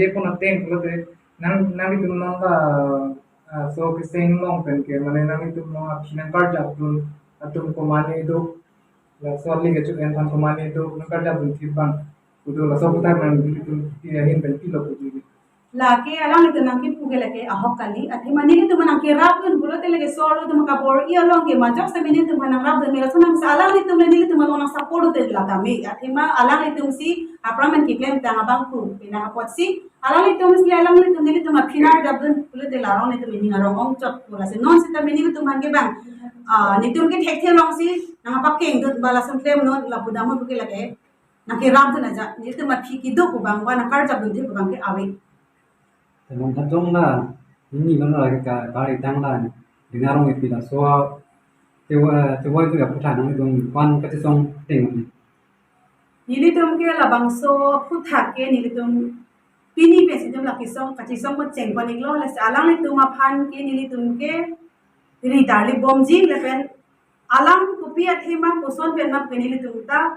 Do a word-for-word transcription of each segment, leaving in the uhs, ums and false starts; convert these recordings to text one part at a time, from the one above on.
Jepon ateng pulote nang nanglitum non la, ah, so keseng along pen ke mane nanglitum non aphi nangkarjapdun atum komatne do, laso ali kecho-en aphan komatne do nangkarjapdun thip abang pu do, laso aputhak nanglitum ahin pen pilo puji. Lake alanglitum nangkipu ke lake ahok kali, athema nelitum nangkerapdun pulote lake so-arlo atum kabor-i along ke majok sitame nelitum aphan nangrapdun me, laso nang sa alanglitum le nelitum along nang support te la tame, athema alanglitum si aphrang pen keklemtang abang pu, penang apotsi alanglitum si alanglitum nelitum aphi nangkarjapdun pulote la alanglitum ining arong ongchot pu, lasi non sitame nelitum aphan ke bang, ah, nelitum ke thekthe alongsi nangpakengdun ba lason klemnon lapu damnon pu ke lake nangkerapdun aja, nelitum aphi kedo pu abang ba nangkarjapdun thip pu abang ke ave. Te non thadong la, nini non la ke ka, kari tang la, Rina Rongpi laso, tewa, tewa itu ya aputhak nangtum aphan kachisong ateng. Nelitum ke labangso aputhak ke nelitum pini pensi nelitum la kesong, kachisong pon chengpon-iklo, lasi alanglitum aphan ke nelitum ke ri darli bomji lapen alang kopi athema koson pen ma ke nelitum ta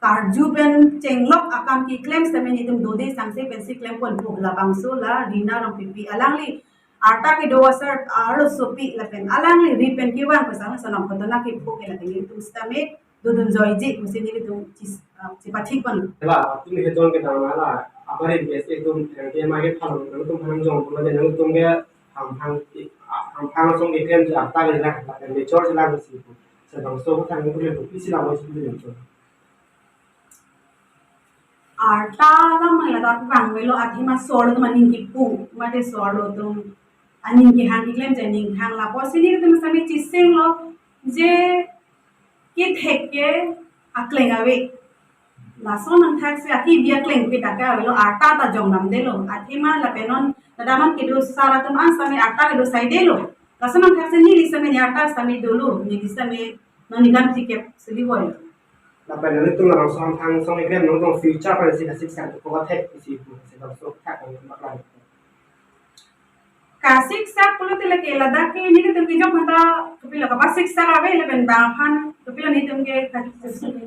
karju pen chenglok akam keklem sitame nelitum dode sangse pensi klemponpo, labangso la Rina Rongpipi, alangli arta kedo asar arlosopi lapen alangli ri pen kevang pen sang sonong kotona kepu ke lapen nelitum sitame dodun joiji pusi nelitum chis-, ah, chipathikpon. La, atum hejon kedam la, abarim ke se atum, eh, ke ma ke phalong, nangtum phalong jong pulo je nangtum ke hamphang, hamphang asong keklem je arta kelang, lapen mechor chelang si pu. Sebangso aputhak nangtum le pisi la mo si pu. Arta alam ladak vangvelo, athema so-arlo atum aning kipu, mate so-arlo atum aning kehang keklem je aning hang, lapusi nelitum sitame chisenglo je kethek ke akleng ave. Laso nangthak si akibi akleng pi dak ke avelo, arta ta jong damdelo. Athema lapen non nadaman kedo asar atum an sitame arta kedo saidelo. Laso nangthak si neli sitame ne arta sitame dolo, neli sitame non ningkan tikep sili boy. Lapen nelitum labangso hamphang asong keklem nangtum future pen si kasiksak ko thek isi pu si labangso thak nang mak lang. Kasiksak pulote lake ladak ke nelitum ke jok aphanta kopilo kapasiksak ave lapen bang aphan kopilo nelitum ke ka-,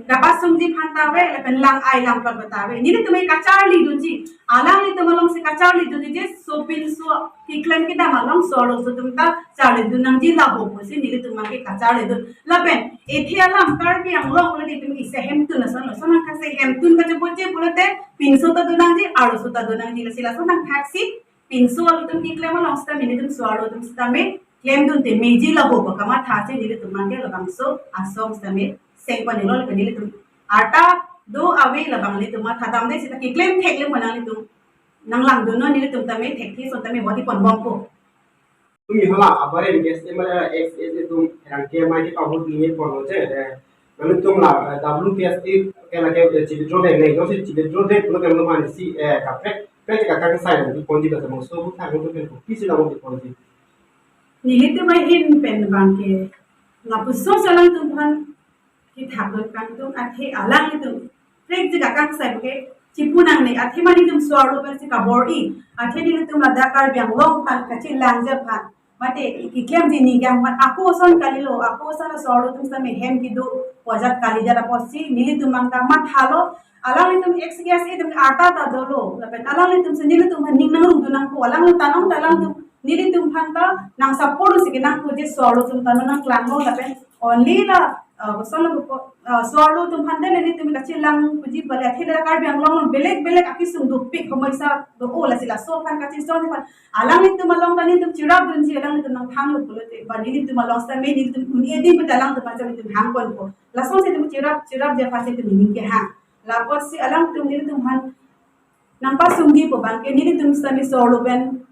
kapasungji aphanta ave lapen lang-ai lang plot aphanta ave. Nelitum ke kacharlidunji, alanglitum alongsi kacharlidunji je sopinso keklem kedam along so-arloso atum ta charlidun nangji lapu pusi nelitum ke kacharlidun. Lapen ethe alam Karbi Anglong pulote itum isi ahemtun ason, laso nangthak si hemtun kachepoche pulote pinso ta do nangji, arloso ta do nangji, lasi laso nangthak si pinso atum keklem along sitame nelitum so-arlo atum sitame klemdunte meji lapu pu kamatha si nelitum ke labangso asong sitame sengpon-iklo lapen nelitum arta do ave labang nelitum matha damde seta keklem thek le manang nelitum nanglangdunnon, nelitum tame thekthe ason tame voti ponbompo. Tumi hala abarim ke S M R X S atum rang ke mai ke pabut ni pon je, eh, nangtum la, eh, W T S A ke lake, eh, chibidro dek ne, jongsi chibidro dek pulo kan lo mani si, eh, kaprek, prek ka kangsai nangponji ka mo so bu thang tu kan pisi la mo ponji. Nelitum ahin pen bang ke lapuson si alangtum aphan kethakdun kangtung, athe alanglitum prek je kakangsai ke chipu nangne, athema nelitum so-arlo pensi kabor-i, athe nelitum ladak Karbi Anglong aphan kachelangji aphan, mate keklemji ningkan aphan ako ason kalilo, ako ason so-arlo atum sitame hem kedo pu ajat kalidet apotsi nelitum abang ta mathalo, alanglitum X K S A atum arta ta dolo, lapen alanglitum si nelitum aphan ning nangrungdun nangpo, alanglitum ta nang ta alanglitum nelitum aphan ta nang support si kenangpo je so-arlo atum ta nangklanglo lapen only la, uh, so-arlo, uh, so-arlo atum aphan ta nelitum kachelang puji bale athe la Karbi Anglong belek belek akesung dopik homoisa do-o, lasi laso aphan kachesong aphan alanglitum along ta nelitum cherapdunji, alanglitum nangthanlo pulote ba nelitum along sitame nelitum un-e dei pu ta alangtum aphan sitame nelitum hangponpo. Lason si nelitum cherap, cherapji aphan si nelitum ning kehang. Lapotsi alangtum nelitum aphan nangpasungji pu abang ke nelitum sitame so-arlo pen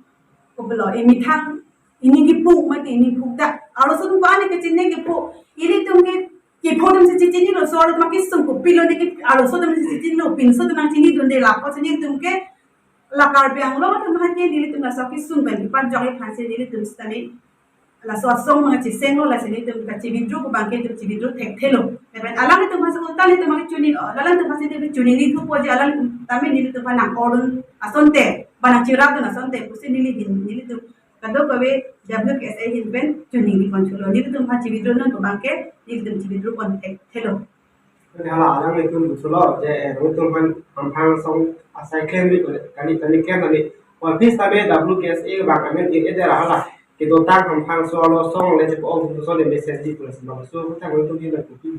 kopilo, emethang ining kipu mate ining phukdak, arloso atum ko-an ke chini kipu, ilitum ke kipu atum si chichinilo, so-arlo atum kesung kopilo ne ke arloso atum si chichinilo, pinso atum nangchinidunde, lapotsi nelitum ke la Karbi Anglong atum aphan ke nelitum laso kesung pen kepajok aphan si nelitum sitame laso asong abang chesenglo, lasi nelitum kachi-withdraw pu abang ke nelitum chi-withdraw thekthelo. Lapen alanglitum aphan si ulta nelitum abang chini, oh, alanglitum aphan si nelitum chini ni thupo je alanglitum tame nelitum aphan nang-ordun asonte, ba nangcherapdun asonte pusi neli ahin, nelitum kadokave W T S A ahin pen chini ni konthulo. Nelitum aphan chi-withdraw non pu abang ke nelitum chi-withdraw pon thekthelo. Hala alanglitum pusulo je, eh, nangtum aphan hamphang asong asai klemri kali, kali klemri. Office tame W K S A abang amen ke eder hala kedotang hamphang so-arlo asong le chepa-ok puson le message di pulo si bang. So, kutang nangtum di na kupi.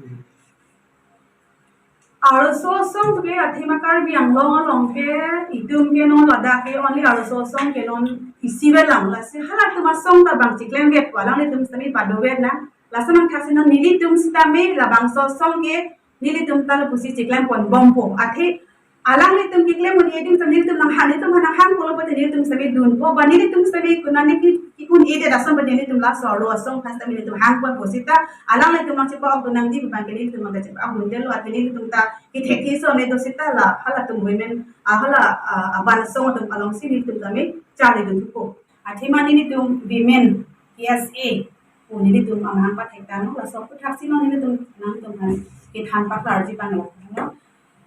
Arloso asong ke athema Karbi Anglong along ke itum ke non ladak ke only arloso asong ke non isi velang, lasi halatum asong ta bang chiklem vet, alanglitum sitame pado vet na. Lason angthak si non nelitum sitame labangso asong ke nelitum ta lapusi chiklem pon bompo. Athe alanglitum keklem un-e adim ta nelitum nanghang, nelitum nanghang pulo pute nelitum sitame dunpo, ba nelitum sitame konane ke, ke un-e det ason pute nelitum laso arlo asong aphan sitame nelitum hang ponpo seta, alanglitum nangchepa-ok dun nangji abang ke nelitum nangchepa-ok dun detlo, athe nelitum ta kethek keso ne do seta la halatum women, ah, hala, ah, aban asong atum alongsi nelitum tame charli dun thupo. Athema nelitum Women K S A pu nelitum amahang pathek tanglo, laso aphuthak si non nelitum nangtum aphan kethan paklarji abang lo.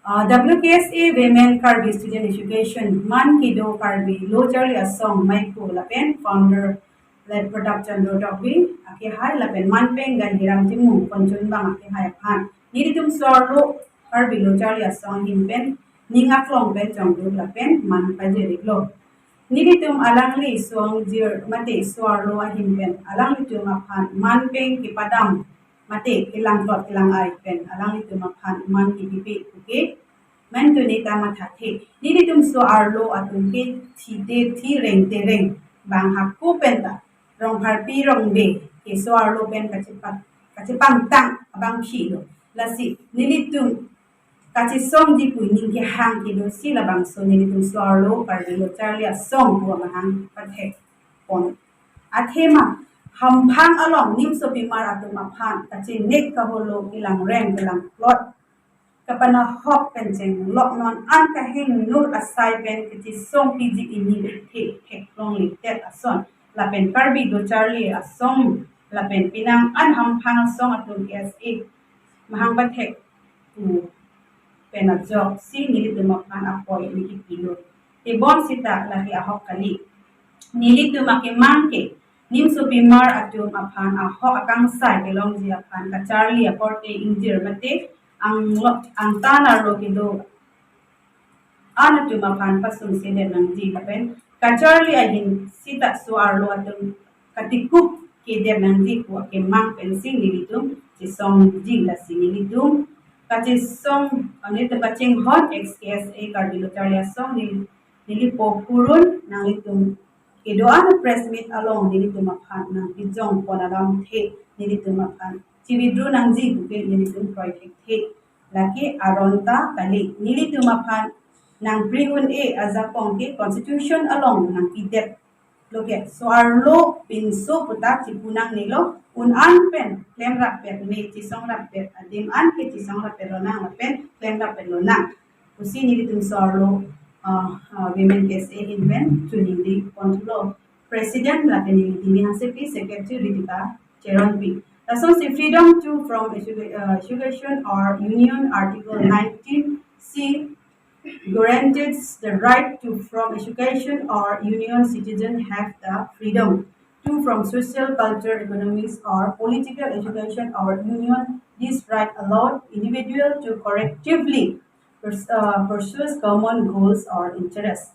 Ah, W K S A Women Karbi Student Education, Man Kedo Karbi Lo Charli Asong Maipo lapen founder le Pratap Chandra Tokbi akehai lapen Man Peng Gandhiram Timung Konchunbang akehai aphan nelitum so-arlo Karbi Lo Charli Asong ahin pen ning aklong pen chongduk lapen man pajir-iklo. Nelitum alangli so-angjir mate so-arlo ahin pen alanglitum aphan man peng kepadam mate kelangplot kelang-ai pen alanglitum aphan man kepipe puke mentuni ta mathathe. Nelitum so-arlo atum ke thite thi rengte reng, bang hako penta rongpharpi rongbe ke so-arlo pen kachepang, kachepangtang abang philo. Lasi nelitum kachesongji pu ning kehang kedo si labangso nelitum so-arlo Karbi Lo Charli Asong pu amahang pathek pon. Athema hamphang along nimsopimar atum aphan kachenek kaholo kelangrem kelangplot kapanahok pen chenglok non an kahingno asai pen kachesongpiji ini thek theklongledet ason lapen Karbi Lo Charli Asong lapen penang an hamphang asong atum K S A mahang pathek pu pen ajoksi nelitum aphan apoi ini kipilo. Tebon seta lake ahok kali. Nelitum akemang ke nimsopimar atum aphan ahok akangsai kelongji aphan kacharli akorte ingjir mate anglok angtan arlo kedo an atum aphan pasungsedet nangji lapen kacharli ahin seta so-arlo atum katikup kedet nangji pu akemang pensi nelitum chesongji, lasi nelitum kachesong, nelitum kachinghon ex K S A Karbi Lo Charli Asong neli, neli po purun nanglitum kedo-an press meet along nelitum aphan nangkejong pon alamthe nelitum aphan chi-withdraw nangji puke nelitum kroi thekthe. Lake aron ta kali, nelitum aphan nangpri un-e ajakong ke constitution along nangpidet. Loke so-arlo pinso puta chipu nangnelo, un an pen klemrap pet me, chesongrap pet adim an ke chesongrap pet lonang lapen klemrap pet lonang pusi nelitum so-arlo, ah, ah, Women K S A ahin pen chuningri ponthulo. President lapen neli Timi Hansepi, Secretary Ritika Cheronpi. Lasonsi freedom to form educa-, uh, association or union, Article nineteen C guarantees the right to form association or union. Citizens have the freedom to form social, culture, economics, or political association or union. This right allows individual to collectively pers-, uh, pursue common goals or interests.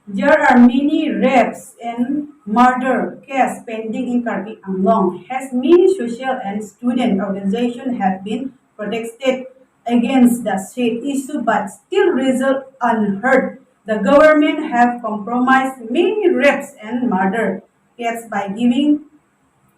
There are many rapes and murder cases pending in Karbi Anglong. As many social and student organizations have been protested against the said issue, but still result unheard. The government have compromised many rapes and murder cases by giving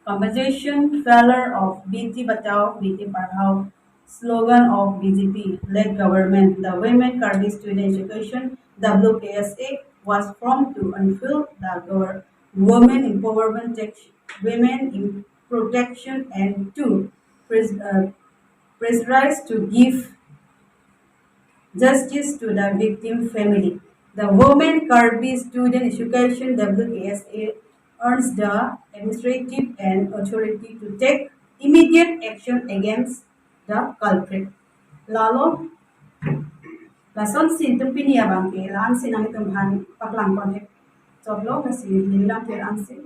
compensation. Failure of Beti Bachao, Beti Padhao slogan of B J P led government, the Women Karbi Student Education, W K S A, was formed to unveil the gov-, women empowerment, tech-, women in protection and to pres-, uh, pressurize to give justice to the victim family. The Women Karbi Student Education, W K S A, urges the administrative and authority to take immediate action against the culprit. Lalo, lasonsi nelitum pini abang ke, la-ansi nanglitum aphan paklang pon thek chotlo, lasi nelilang pher ansi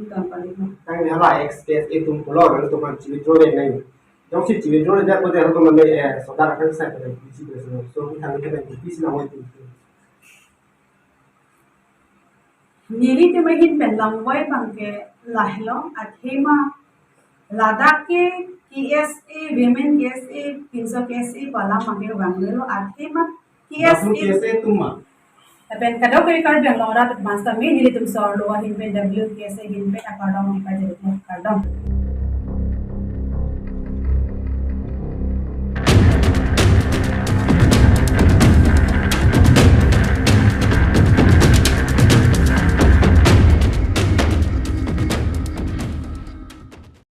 nelitum pali. Tangte hala ex K S A atum pulo, nangtum aphan chi-withdraw nang. Jongsi chi withdraw le dak pada atum mane eh soda akan sa pada P C president. So kami kena P C na wai tu. Nelitum ahin pen langvai abang ke lahelo, athema ladak ke K S A, women K S A, pinso K S A pu alam abang ke vanglelo, athema K S A. W K S A atum ma. Lapen kadokave Karbi Anglong arat master me nelitum sor lo ahin pen W K S A ahin pen akardom kipajir, kardom.